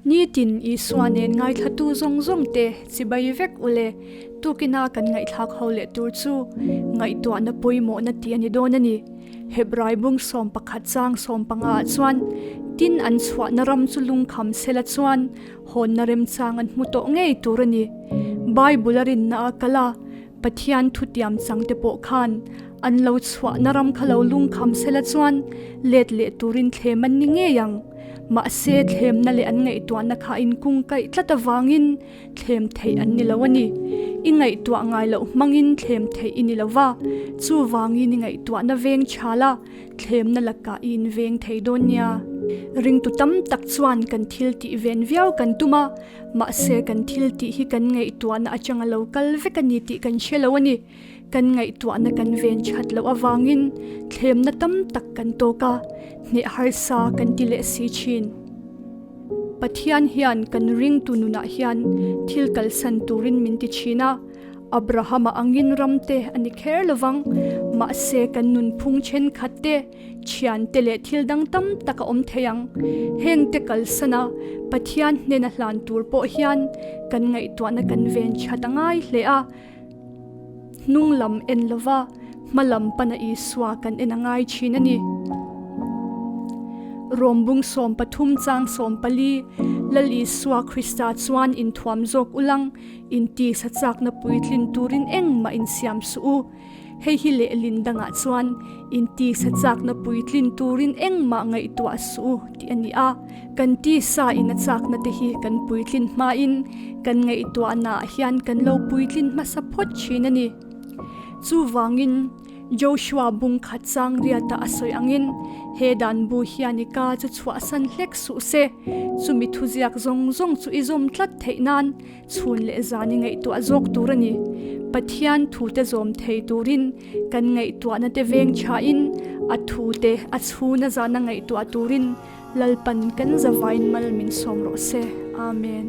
Nitin Isua nen ngaithlatu zawng zawng te chibai vek ule tukina kan ngaihthlak ho leh tur chu ngaihtuahna pawimawhna tih a ni dawn a ni. Hebrai bung 11 chang 15 ah chuan tin an chhuahna ram chu lungkham sela chuan hawnna remchang an hmu tawh ngei tur a ni. Bible a rinna a kal a, Pathian thutiam chang te pawh khan an lo chhuahna ram kha lo lungkham sela chuan let leh turin thlem an ni ngei ang. Mahse thlemna leh an ngaihtuahna kha a inkungkaih tlat avangin thlem theih an ni lo a ni. I ngaihtuah ngai loh hmangin thlem theih i ni lo va, chuvangin i ngaihtuahna veng chhal a, thlemna lakah i inveng thei dawn nia. Ringtu tam tak chuan kan thil tih ven viau kan tum a, mahse kan thil tih hi kan ngaihtuahna atanga lo kal vek a ni tih kan hre lo a ni. Kan ngaihtuahna kan ven that loh avangin thlemna tam tak kan tawk a, hneh harsa kan ti leh si thin. Pathian hian kan ringtu nunah hian thil kalsan turin min ti thin a, Abrahama angin ramte a ni kher lovang, mahse kan nunphung thenkhat te, thiante leh thil dang tam tak a awm thei ang. Hengte kalsana Pathian hnena hlan tur pawh hian kan ngaihtuahna kan ven that a ngai hle a, Hnung lam en lova hma lam pana Isua kan en a ngai thin a ni. Rawmbung 13 chang 14, Lal Isua Krista chuan inthuam zawk ulang intisa chakna puitlin turin engmah insiam suh u. Hei hi lehlin dangah chuan intisa chakna puitlin turin engmah ngaihtuah suh u tih a ni a. Kan tisa in a chakna te hi kan puitlin hmain kan ngaihtuahnaah hian kan lo puitlin hmasa phawt thin a ni. Chuvangin Joshua bung khat chang riata a sawi angin he dan bu hian i ka chu chhuahsan hlek suh se, chumi thuziak zawng zawng chu i zawm tlat theih nan Chhun leh zan i ngaihtuah zawk tur a ni. Pathian thute zawm thei turin kan ngaihtuahna te veng thain a thute a chhuna zana ngaihtuah turin Lalpan kan zavain mal min sawm rawh se. Amen.